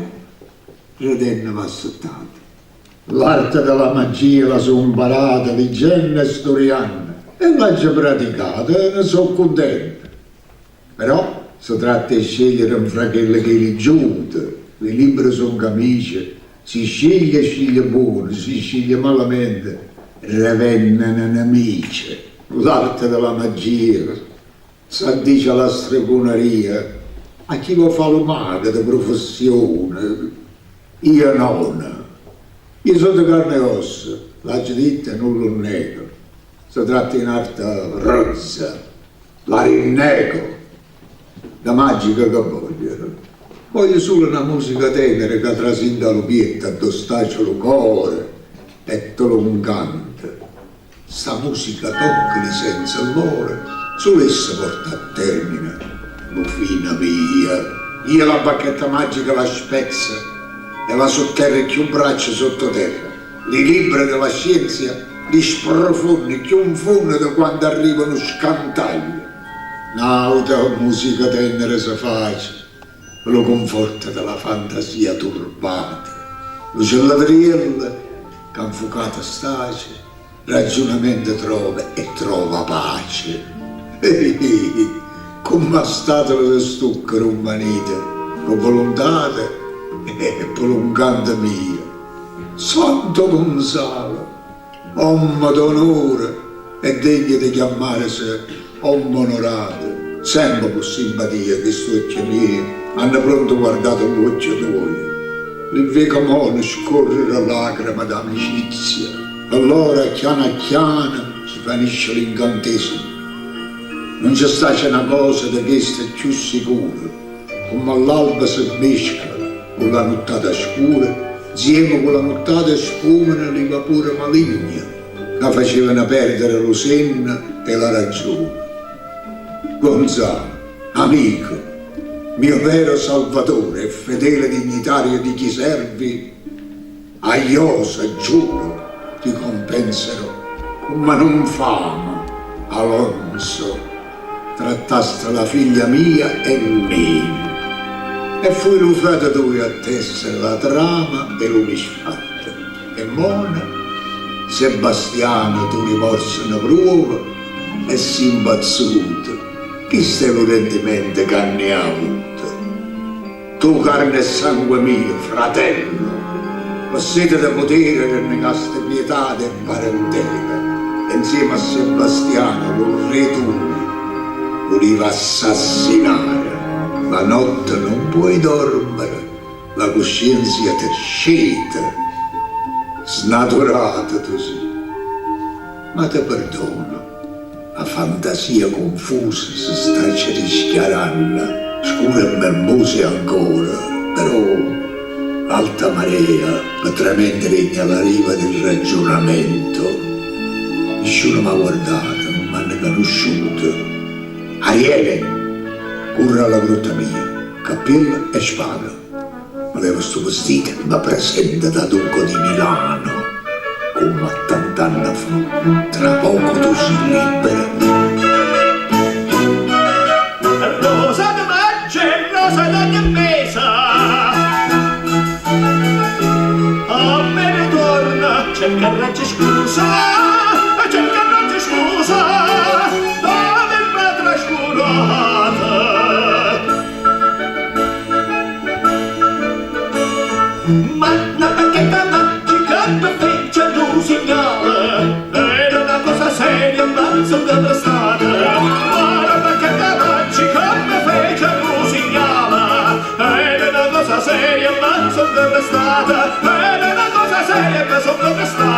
mo redenno v'assettate. L'arte de la magia la so' 'mparata liggenno e sturianno e l'aggio praticata e ne so' cuntento. Però se tratta 'e scegliere nfra chelle che 'e liggiute, li libbre songo amice, si sciglie sciglie buono, si sciglie malamente revenneno nemice. L'arte de la magia s'addice a la stregoneria, a chi vo' fa' lu mago de prufessione. Io none. Io so' de carne e ossa, l'aggio ditto e nun lu nnego. Se tratta 'e n'arte rozza, la rinnego. Da magica che voglio? Voglio sulo na musica tenera ca trase 'int'a lu pietto addò stace lu core e te lu 'ncanta. Sta musica tocca li senze lloro, sulo essa porta a termine lu fine mio. Io la bacchetta magica la spezzo e la sotterro cchiù braccio sotto terra. Li libbre de la scienzia li sprofonno cchiù 'nfunno de quanto arriva nu scantaglio. N'auta musica tennera se face pe lu conforto de la fantasia turbata. Lu cellevriello ca 'nfucato stace, raggiunamento trova e trova pace. Comm'a statole de stucco rummanite pe volontate e pe lu 'ncanto mio. Santo Gonzalo, ommo d'onore e degno de chiammarese ommo onorato, sempe cu simpatia chist'uocchie mieje hanno pronto guardato ll'uocchie tuoje. Li vveco mo scorrere lacreme d'amicizia. Allora chiano a chiano svanisce l'incantesimo. Nun ce stace na cosa de chesta cchiù sicura, comm'a ll'alba se mmesca cu la nuttata scura, nzieme cu la nuttata sfumano li vapure maligne ca facevano perdere lu senno e la ragione. Gonzalo, amico, mio vero salvatore e fedele dignitario di chi servi, a iosa, giuro, ti compensero comm'a nu 'nfame, Alonso, trattaste la figlia mia e meno, e fuje lu frate tujo a tessere la trama e lu misfatto. E mone, Sebastiano, tu rimorso ne pruove e si' 'mpazzuto, chisto è lu rendimento ca n'hê avuto. Tu carne e sangue mio, fratello, pe sete de potere rennegaste pietate e parentela, e nzieme a Sebastiano lo rre tujo vulive assassinare. La notte non puoi dormere, la cuscienzia te sceta, snaturato tu si', ma te perdono. 'A fantasia confusa se stace rischiaranno, scura e melmosa è ancora, però l'alta marea pe tramente regna la riva del ragionamento. Nisciuno m'ha guardato, nun m'hanno canusciuto. Ariele! Curre alla grotta mia, cappiello e spada. Me levo stu vestito e me presento da Duca di Milano, comm' a tant'anne fa. Tra poco tu si' libera. Rosa de maggio e rosa d'ogni mese A me ritorna, cercarraggio scusa, cercarraggio scusa d'averme trascurata. Ma na bacchetta magica me fece nu signale, era na cosa seria, ma songo prestata. Ma na bacchetta magica me fece nu signale, era na cosa seria, ma songo prestata. Era na cosa seria, ma songo prestata.